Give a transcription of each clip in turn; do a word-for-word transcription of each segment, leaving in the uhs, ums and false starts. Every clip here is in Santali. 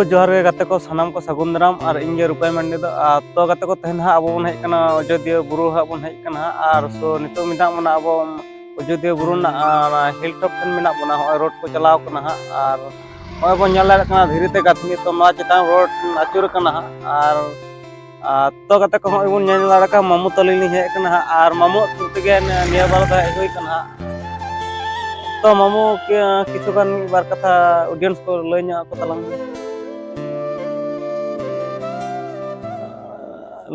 ᱡᱚᱦᱟᱨ ᱜᱮ ᱜᱟᱛᱮ ᱠᱚ, ᱥᱟᱱᱟᱢ ᱠᱚ ᱥᱟᱹᱜᱩᱱ ᱫᱟᱨᱟᱢ᱾ ᱟᱨ ᱤᱧ ᱜᱮ ᱨᱩᱯᱟᱭ ᱢᱟᱱᱰᱤ ᱫᱚ᱾ ᱟᱨ ᱛᱚ ᱜᱟᱛᱮ ᱠᱚ, ᱛᱮᱦᱮᱧ ᱦᱟᱸᱜ ᱟᱵᱚ ᱵᱚᱱ ᱦᱮᱡ ᱠᱟᱱᱟ ᱟᱡᱳᱫᱤᱭᱟᱹ ᱵᱩᱨᱩ ᱦᱟᱸᱜ ᱵᱚᱱ ᱦᱮᱡ ᱠᱟᱱᱟ ᱦᱟᱸᱜ᱾ ᱟᱨ ᱥᱳ ᱱᱤᱛᱚᱜ ᱢᱮᱱᱟᱜ ᱵᱚᱱᱟ ᱟᱵᱚ ᱟᱡᱳᱫᱤᱭᱟᱹ ᱵᱩᱨᱩ ᱨᱮᱱᱟᱜ, ᱟᱨ ᱦᱤᱞ ᱴᱚᱯ ᱴᱷᱮᱱ ᱢᱮᱱᱟᱜ ᱵᱚᱱᱟ᱾ ᱦᱚᱸᱜᱼᱚᱭ ᱨᱳᱰ ᱠᱚ ᱪᱟᱞᱟᱣ ᱠᱟᱱᱟ ᱦᱟᱸᱜ᱾ ᱟᱨ ᱦᱚᱸᱜᱼᱚᱭ ᱵᱚᱱ ᱧᱮᱞ ᱫᱟᱲᱮᱭᱟᱜ ᱠᱟᱱᱟ ᱫᱷᱤᱨᱤ ᱛᱮ ᱜᱟᱹᱛᱷᱱᱤ, ᱛᱚ ᱱᱚᱣᱟ ᱪᱮᱛᱟᱱ ᱨᱳᱰ ᱟᱹᱪᱩᱨ ᱠᱟᱱᱟ ᱦᱟᱸᱜ᱾ ᱟᱨ, ᱟᱨ ᱛᱚ ᱜᱟᱛᱮ ᱠᱚ, ᱦᱚᱸᱜᱼᱚᱭ ᱵᱚᱱ ᱧᱮᱞ ᱫᱟᱲᱮᱭᱟᱜ ᱠᱟᱱᱟ ᱢᱟᱢᱩ ᱛᱟᱹᱞᱤᱧ ᱞᱤᱧ ᱦᱮᱡ ᱠᱟᱱᱟ ᱦᱟᱸᱜ᱾ ᱟᱨ ᱢᱟᱢᱩ ᱟᱹᱛᱩ ᱛᱮᱜᱮ ᱱᱤᱭᱟᱹ ᱵᱟᱨ ᱫᱚ ᱦᱮᱡ ᱦᱩᱭ ᱠᱟᱱᱟ ᱦᱟᱸᱜ᱾ ᱛᱚ ᱢᱟᱢᱩ, ᱠᱤ-, ᱠᱤᱪᱷᱩ ᱜᱟᱱ ᱢᱤᱫ ᱵᱟᱨ ᱠᱟᱛᱷᱟ ᱚᱰᱤᱭᱮᱱᱥ ᱠᱚ ᱞᱟᱹᱭ ᱧᱚᱜ ᱟᱠᱚ ᱛᱟᱞᱟᱝ ᱢᱮ᱾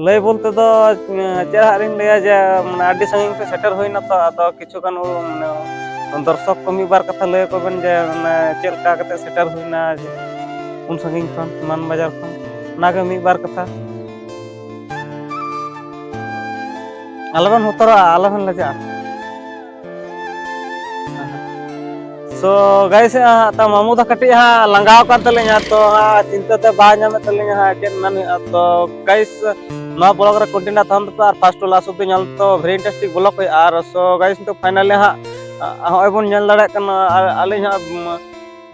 ᱞᱟᱹᱭ ᱵᱚᱞᱛᱮ ᱫᱚ, ᱪᱮᱫ ᱦᱟᱸᱜ ᱞᱤᱧ ᱞᱟᱹᱭᱟ ᱡᱮ, ᱢᱟᱱᱮ, ᱟᱹᱰᱤ ᱥᱟᱺᱜᱤᱧ ᱠᱷᱚᱱ ᱥᱮᱴᱮᱨ ᱦᱩᱭᱱᱟ ᱛᱚ, ᱟᱫᱚ ᱠᱤᱪᱷᱩ ᱜᱟᱱ ᱩ-, ᱢᱟᱱᱮ, ᱫᱚᱨᱥᱚᱠ ᱠᱚ ᱢᱤᱫ ᱵᱟᱨ ᱠᱟᱛᱷᱟ ᱞᱟᱹᱭ ᱟᱠᱚ ᱵᱮᱱ ᱡᱮ, ᱢᱟᱱᱮ, ᱪᱮᱫ ᱞᱮᱠᱟ ᱠᱟᱛᱮ ᱥᱮᱴᱮᱨ ᱦᱩᱭᱱᱟ ᱡᱮ, ᱩᱱ ᱥᱟᱺᱜᱤᱧ ᱠᱷᱚᱱ, ᱢᱟᱱ ᱵᱟᱡᱟᱨ ᱠᱷᱚᱱ, ᱚᱱᱟᱜᱮ ᱢᱤᱫ ᱵᱟᱨ ᱠᱟᱛᱷᱟ᱾ ᱟᱞᱚᱵᱮᱱ ᱵᱚᱛᱚᱨᱚᱜᱼᱟ, ᱟᱞᱚᱵᱮᱱ ᱞᱟᱡᱟᱜᱼᱟ᱾ ᱥᱳ ᱜᱟᱭᱤᱥ, ᱦᱟᱸᱜ ᱛᱚ ᱢᱟᱢᱩ ᱫᱚ ᱠᱟᱹᱴᱤᱡ ᱦᱟᱸᱜ ᱞᱟᱸᱜᱟᱣ ᱟᱠᱟᱱ ᱛᱟᱹᱞᱤᱧᱟ, ᱛᱚ ᱦᱟᱸᱜ ᱪᱤᱱᱛᱟᱹ ᱛᱮ ᱵᱟᱭ ᱧᱟᱢᱮᱫ ᱛᱟᱹᱞᱤᱧᱟ ᱦᱟᱸᱜ ᱪᱮᱫ ᱢᱮᱱ ᱦᱩᱭᱩᱜᱼᱟ᱾ ᱛᱚ ᱜᱟᱭᱤᱥ, ᱱᱚᱣᱟ ᱵᱞᱚᱜ ᱨᱮ ᱠᱚᱱᱴᱤᱱᱤᱭᱩ ᱛᱟᱦᱮᱱ ᱛᱟᱯᱮ ᱟᱨ ᱯᱷᱟᱥᱴ ᱴᱩ ᱞᱟᱥᱴ ᱚᱵᱫᱤ ᱧᱮᱞ ᱛᱚ very interesting ᱵᱞᱚᱜ ᱦᱩᱭᱩᱜᱼᱟ᱾ ᱟᱨ ᱥᱳ ᱜᱟᱭᱤᱥ, ᱱᱤᱛᱚᱜ ᱯᱷᱟᱭᱱᱟᱞᱤ ᱦᱟᱸᱜ ᱦᱚᱸᱜᱼᱚᱭ ᱵᱚᱱ ᱧᱮᱞ ᱫᱟᱲᱮᱭᱟᱜ ᱠᱟᱱᱟ, ᱟ-, ᱟᱹᱞᱤᱧ ᱦᱟᱸᱜ,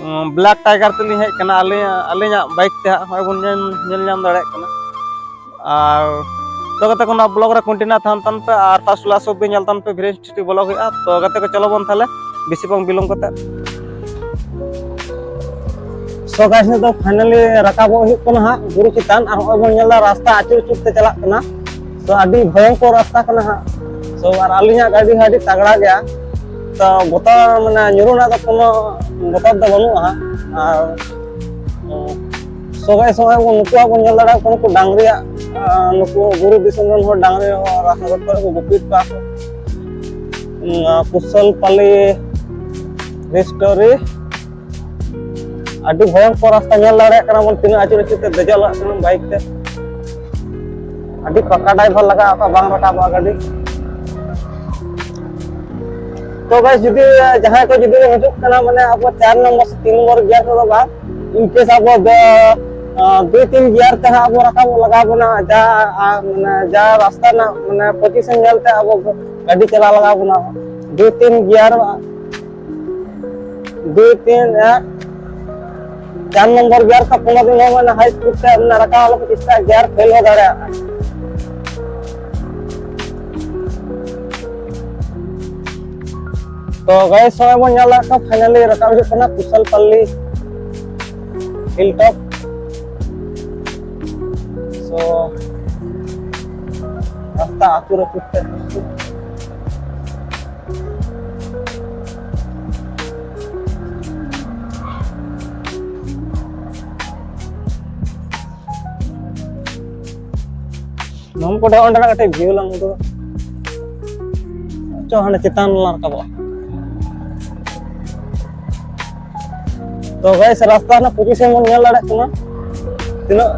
ᱩᱸ, ᱵᱞᱮᱠ ᱴᱟᱭᱜᱟᱨ ᱛᱮᱞᱤᱧ ᱦᱮᱡ ᱠᱟᱱᱟ, ᱟᱹᱞᱤᱧ, ᱟᱹᱞᱤᱧᱟᱜ ᱵᱟᱭᱤᱠ ᱛᱮ ᱦᱟᱸᱜ ᱦᱚᱸᱜᱼᱚᱭ ᱵᱚᱱ ᱧᱮᱞ, ᱧᱮᱞ ᱧᱟᱢ ᱫᱟᱲᱮᱭᱟᱜ ᱠᱟᱱᱟ᱾ ᱟᱨ ᱛᱚ ᱜᱟᱛᱮ ᱠᱚ, ᱱᱚᱣᱟ ᱵᱞᱚᱜ ᱨᱮ ᱠᱚᱱᱴᱤᱱᱤᱭᱩ ᱛᱟᱦᱮᱱ ᱛᱟᱵᱚᱱ ᱯᱮ ᱟᱨ ᱯᱷᱟᱥᱴ ᱞᱟᱥᱴ ᱚᱵᱫᱤ ᱧᱮᱞ ᱛᱟᱵᱚᱱ ᱯᱮ, very interesting ᱵᱞᱚᱜ ᱦᱩᱭᱩᱜᱼᱟ᱾ ᱛᱚ ᱜᱟᱛᱮ ᱠᱚ, ᱪᱚᱞᱚ ᱵᱚᱱ ᱛᱟᱦᱞᱮ ᱵᱮᱥᱤ ᱵᱟᱝ ᱵᱤᱞᱚᱢ ᱠᱟᱛᱮ᱾ ᱥᱳ ᱜᱟᱭᱤᱥ, ᱱᱤᱛᱚᱜ ᱯᱷᱟᱭᱱᱟᱞᱤ ᱨᱟᱠᱟᱵᱚᱜ ᱦᱩᱭᱩᱜ ᱠᱟᱱᱟ ᱦᱟᱸᱜ ᱵᱩᱨᱩ ᱪᱮᱛᱟᱱ, ᱟᱨ ᱦᱚᱸᱜᱼᱚᱭ ᱵᱚᱱ ᱧᱮᱞ ᱮᱫᱟ ᱨᱟᱥᱛᱟ ᱟᱹᱪᱩᱨ ᱟᱹᱪᱩᱨ ᱛᱮ ᱪᱟᱞᱟᱜ ᱠᱟᱱᱟ᱾ ᱛᱚ ᱟᱹᱰᱤ ᱵᱷᱚᱭᱚᱝᱠᱚᱨ ᱨᱟᱥᱛᱟ ᱠᱟᱱᱟ ᱦᱟᱸᱜ᱾ ᱛᱚ ᱟᱨ ᱟᱹᱞᱤᱧᱟᱜ ᱜᱟᱹᱰᱤ ᱦᱚᱸ ᱟᱹᱰᱤ ᱛᱟᱜᱲᱟ ᱜᱮᱭᱟ, ᱛᱚ ᱵᱚᱛᱚᱨ, ᱢᱟᱱᱮ, ᱧᱩᱨᱩ ᱨᱮᱱᱟᱜ ᱫᱚ ᱠᱳᱱᱳ ᱵᱚᱛᱚᱨ ᱫᱚ ᱵᱟᱹᱱᱩᱜᱼᱟ ᱦᱟᱸᱜ᱾ ᱟᱨ, ᱩᱸ, ᱥᱚᱸᱜᱮ ᱥᱚᱸᱜᱮ ᱵᱚᱱ, ᱱᱩᱠᱩᱣᱟᱜ ᱵᱚᱱ ᱧᱮᱞ ᱫᱟᱲᱮᱭᱟᱜ ᱠᱟᱱᱟ, ᱱᱩᱠᱩ ᱰᱟᱝᱨᱤᱭᱟᱜ, ᱟᱸ, ᱱᱩᱠᱩ ᱵᱩᱨᱩ ᱫᱤᱥᱚᱢ ᱨᱮᱱ ᱦᱚᱲ ᱰᱟᱝᱨᱤ ᱦᱚᱸ ᱨᱟᱥᱛᱟ ᱫᱷᱟᱨᱮ ᱠᱚᱨᱮ ᱠᱚ ᱜᱩᱯᱤᱭᱮᱫ ᱠᱚᱣᱟ ᱠᱚ᱾ ᱩᱸ, ᱟᱸ, ᱠᱩᱥᱚᱞ ᱯᱟᱞᱤ ᱦᱤᱥᱴᱳᱨᱤ᱾ ᱟᱹᱰᱤ ᱵᱷᱚᱭᱚᱝᱠᱚᱨ ᱨᱟᱥᱛᱟ ᱧᱮᱞ ᱫᱟᱲᱮᱭᱟᱜ ᱠᱟᱱᱟ ᱵᱚᱱ, ᱛᱤᱱᱟᱹᱜ ᱟᱹᱪᱩᱨ ᱟᱹᱪᱩᱨ ᱛᱮ ᱫᱮᱡᱚᱜ ᱞᱟᱜᱟᱜ ᱠᱟᱱᱟ ᱵᱟᱭᱤᱠ ᱛᱮ᱾ ᱟᱹᱰᱤ ᱯᱟᱠᱟ ᱰᱟᱭᱵᱷᱟᱨ ᱞᱟᱜᱟᱜᱼᱟ, ᱚᱠᱟ ᱵᱟᱝ ᱨᱟᱠᱟᱵᱚᱜᱼᱟ ᱜᱟᱹᱰᱤ᱾ ᱛᱚ ᱜᱟᱭᱤᱥ, ᱡᱩᱫᱤ ᱡᱟᱦᱟᱸᱭ ᱠᱚ ᱡᱩᱫᱤ ᱵᱚᱱ ᱦᱤᱡᱩᱜ ᱠᱟᱱᱟ, ᱢᱟᱱᱮ, ᱟᱵᱚ ᱪᱟᱨ ᱱᱚᱢᱵᱚᱨ ᱥᱮ ᱛᱤᱱ ᱱᱚᱢᱵᱚᱨ ᱜᱤᱭᱟᱨ ᱛᱮᱫᱚ ᱵᱟᱝ, ᱤᱱ ᱠᱮᱥ ᱟᱵᱚ ᱫᱚ, ᱟᱸ, ᱫᱩᱭ ᱛᱤᱱ ᱜᱤᱭᱟᱨ ᱛᱮ ᱦᱟᱸᱜ ᱟᱵᱚ ᱨᱟᱠᱟᱵᱚᱜ ᱞᱟᱜᱟᱣ ᱵᱚᱱᱟ, ᱡᱟ, ᱟᱸ, ᱢᱟᱱᱮ, ᱡᱟ ᱨᱟᱥᱛᱟ ᱨᱮᱱᱟᱜ, ᱢᱟᱱᱮ, ᱯᱚᱡᱤᱥᱚᱱ ᱧᱮᱞ ᱛᱮ ᱟᱵᱚ ᱜᱟᱹᱰᱤ ᱪᱟᱞᱟᱣ ᱞᱟᱜᱟᱣ ᱵᱚᱱᱟ, ᱫᱩᱭ ᱛᱤᱱ ᱜᱤᱭᱟᱨ, ᱫᱩᱭ ᱛᱤᱱ ᱮᱠ, ᱪᱟᱨ ᱱᱚᱢᱵᱚᱨ ᱜᱤᱭᱟᱨ ᱛᱚ ᱠᱳᱱᱳ ᱫᱤᱱ ᱦᱚᱸ ᱢᱟᱱᱮ ᱦᱟᱭ ᱥᱯᱤᱰ ᱛᱮ ᱢᱟᱱᱮ ᱨᱟᱠᱟᱵ ᱟᱞᱚᱯᱮ ᱪᱮᱥᱴᱟᱭᱟ, ᱜᱤᱭᱟᱨ ᱯᱷᱮᱞ ᱦᱚᱸ ᱫᱟᱲᱮᱭᱟᱜᱼᱟ᱾ ᱛᱚ ᱜᱟᱭᱥ, ᱱᱚᱜᱼᱚᱭ ᱵᱚᱱ ᱧᱮᱞ ᱫᱟᱲᱮᱭᱟᱜ ᱠᱟᱱᱟ, ᱯᱷᱟᱭᱱᱟᱞᱤ ᱨᱟᱠᱟᱵ ᱦᱤᱡᱩᱜ ᱠᱟᱱᱟ ᱠᱩᱥᱟᱞ ᱯᱟᱞᱞᱤ ᱦᱤᱞ ᱴᱚᱯ᱾ ᱛᱚ ᱨᱟᱥᱛᱟ ᱟᱹᱪᱩᱨ ᱟᱹᱪᱩᱨ ᱛᱮ ᱱᱚᱣᱟ ᱠᱚᱨᱮ ᱚᱸᱰᱮᱱᱟᱜ ᱠᱟᱹᱴᱤᱡ ᱵᱷᱤᱭᱩ ᱞᱟᱝ ᱩᱫᱩᱜᱟ᱾ ᱪᱚ, ᱦᱟᱸᱰᱮ ᱪᱮᱛᱟᱱ ᱞᱟᱝ ᱨᱟᱠᱟᱵᱚᱜᱼᱟ᱾ ᱛᱚ ᱜᱟᱭᱥ, ᱨᱟᱥᱛᱟ ᱨᱮᱱᱟᱜ ᱯᱚᱡᱤᱥᱚᱱ ᱵᱚᱱ ᱧᱮᱞ ᱫᱟᱲᱮᱭᱟᱜ ᱠᱟᱱᱟ, ᱛᱤᱱᱟᱹᱜ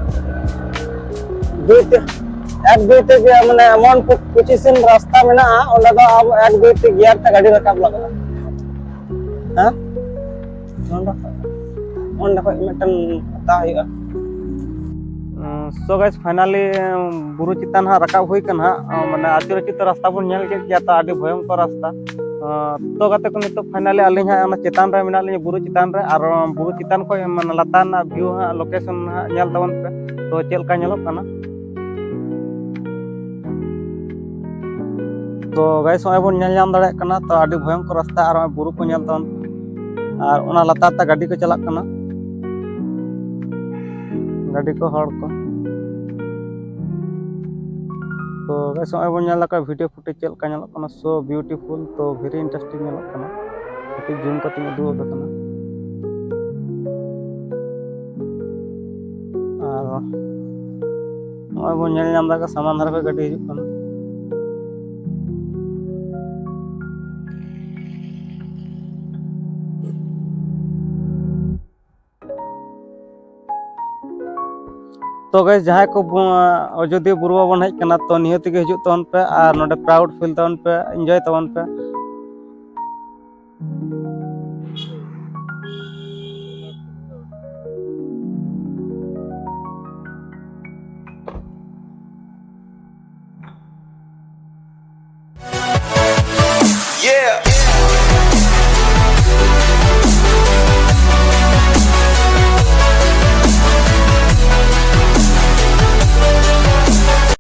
ᱫᱩᱭ ᱛᱮ, ᱮᱠ ᱫᱩᱭ ᱛᱮ ᱜᱮ, ᱢᱟᱱᱮ ᱮᱢᱚᱱ ᱯᱚᱡᱤᱥᱚᱱ ᱨᱟᱥᱛᱟ ᱢᱮᱱᱟᱜᱼᱟ, ᱚᱸᱰᱮ ᱫᱚ ᱟᱵᱚ ᱮᱠ ᱫᱩᱭ ᱛᱮ ᱜᱤᱭᱟᱨ ᱛᱮ ᱜᱟᱹᱰᱤ ᱨᱟᱠᱟᱵ ᱞᱟᱜᱟᱜᱼᱟ᱾ ᱦᱮᱸ, ᱱᱚᱰᱮ ᱠᱷᱚᱡ, ᱚᱸᱰᱮ ᱠᱷᱚᱡ ᱢᱤᱫᱴᱮᱱ ᱦᱟᱛᱟᱣ ᱦᱩᱭᱩᱜᱼᱟ᱾ ᱥᱳ ᱜᱟᱭᱥ, ᱯᱷᱟᱭᱱᱟᱞᱤ ᱵᱩᱨᱩ ᱪᱮᱛᱟᱱ ᱦᱟᱸᱜ ᱨᱟᱠᱟᱵ ᱦᱩᱭ ᱠᱟᱱᱟ ᱦᱟᱸᱜ᱾ ᱢᱟᱱᱮ ᱟᱹᱪᱩᱨ ᱟᱹᱪᱩᱨ ᱛᱮ ᱨᱟᱥᱛᱟ ᱵᱚᱱ ᱧᱮᱞ ᱠᱮᱫ ᱜᱮᱭᱟ, ᱛᱚ ᱟᱹᱰᱤ ᱵᱷᱚᱭᱚᱝᱠᱚᱨ ᱨᱟᱥᱛᱟ᱾ ᱛᱚ ᱜᱟᱛᱮ ᱠᱚ, ᱱᱤᱛᱚᱜ ᱯᱷᱟᱭᱱᱟᱞᱤ ᱟᱹᱞᱤᱧ ᱦᱟᱸᱜ ᱚᱱᱟ ᱪᱮᱛᱟᱱ ᱨᱮ ᱢᱮᱱᱟᱜ ᱞᱤᱧᱟ, ᱵᱩᱨᱩ ᱪᱮᱛᱟᱱ ᱨᱮ, ᱟᱨ ᱵᱩᱨᱩ ᱪᱮᱛᱟᱱ ᱠᱷᱚᱡ ᱢᱟᱱᱮ ᱞᱟᱛᱟᱨ ᱨᱮᱱᱟᱜ ᱵᱷᱤᱭᱩ ᱦᱟᱸᱜ, ᱞᱳᱠᱮᱥᱚᱱ ᱦᱟᱸᱜ ᱧᱮᱞ ᱛᱟᱵᱚᱱ ᱯᱮ, ᱛᱚ ᱪᱮᱫ ᱞᱮᱠᱟ ᱧᱮᱞᱚᱜ ᱠᱟᱱᱟ᱾ ᱛᱚ ᱜᱟᱭᱥ, ᱱᱚᱜᱼᱚᱭ ᱵᱚᱱ ᱧᱮᱞ ᱧᱟᱢ ᱫᱟᱲᱮᱭᱟᱜ ᱠᱟᱱᱟ, ᱛᱚ ᱟᱹᱰᱤ ᱵᱷᱚᱭᱚᱝᱠᱚᱨ ᱨᱟᱥᱛᱟ, ᱟᱨ ᱱᱚᱜᱼᱚᱭ ᱵᱩᱨᱩ ᱠᱚ ᱧᱮᱞ ᱛᱟᱵᱚᱱ ᱯᱮ, ᱟᱨ ᱚᱱᱟ ᱞᱟᱛᱟᱨ ᱛᱮ ᱜᱟᱹᱰᱤ ᱠᱚ ᱪᱟᱞᱟᱜ ᱠᱟᱱᱟ, ᱜᱟᱹᱰᱤ ᱠᱚ, ᱦᱚᱲ ᱠᱚ᱾ ᱛᱚ ᱜᱟᱭᱥ, ᱱᱚᱜᱼᱚᱭ ᱵᱚᱱ ᱧᱮᱞ ᱞᱮᱠᱟ ᱵᱷᱤᱰᱤᱭᱳ ᱯᱷᱩᱴᱮᱡᱽ ᱪᱮᱫ ᱞᱮᱠᱟ ᱧᱮᱞᱚᱜ ᱠᱟᱱᱟ, so beautiful, ᱛᱚ very interesting ᱧᱮᱞᱚᱜ ᱠᱟᱱᱟ᱾ ᱠᱟᱹᱴᱤᱡ ᱡᱩᱢ ᱠᱟᱛᱮᱧ ᱩᱫᱩᱜ ᱟᱯᱮ ᱠᱟᱱᱟ᱾ ᱟᱨ ᱱᱚᱜᱼᱚᱭ ᱵᱚᱱ ᱧᱮᱞ ᱧᱟᱢ ᱮᱫᱟ, ᱥᱟᱢᱟᱝ ᱫᱷᱟᱨᱮ ᱠᱷᱚᱱ ᱜᱟᱹᱰᱤ ᱦᱤᱡᱩᱜ ᱠᱟᱱᱟ᱾ ᱛᱚ ᱜᱟᱭᱥ, ᱡᱟᱦᱟᱸᱭ ᱠᱚ ᱵᱚ-, ᱟᱡᱚᱫᱤᱭᱟᱹ ᱵᱩᱨᱩ ᱵᱟᱵᱚᱱ ᱦᱮᱡ ᱠᱟᱱᱟ, ᱛᱚ ᱱᱤᱦᱟᱹᱛ ᱜᱮ ᱦᱤᱡᱩᱜ ᱛᱟᱵᱚᱱ ᱯᱮ ᱟᱨ ᱱᱚᱰᱮ proud feel ᱛᱟᱵᱚᱱ ᱯᱮ, enjoy ᱛᱟᱵᱚᱱ ᱯᱮ᱾ Yeah.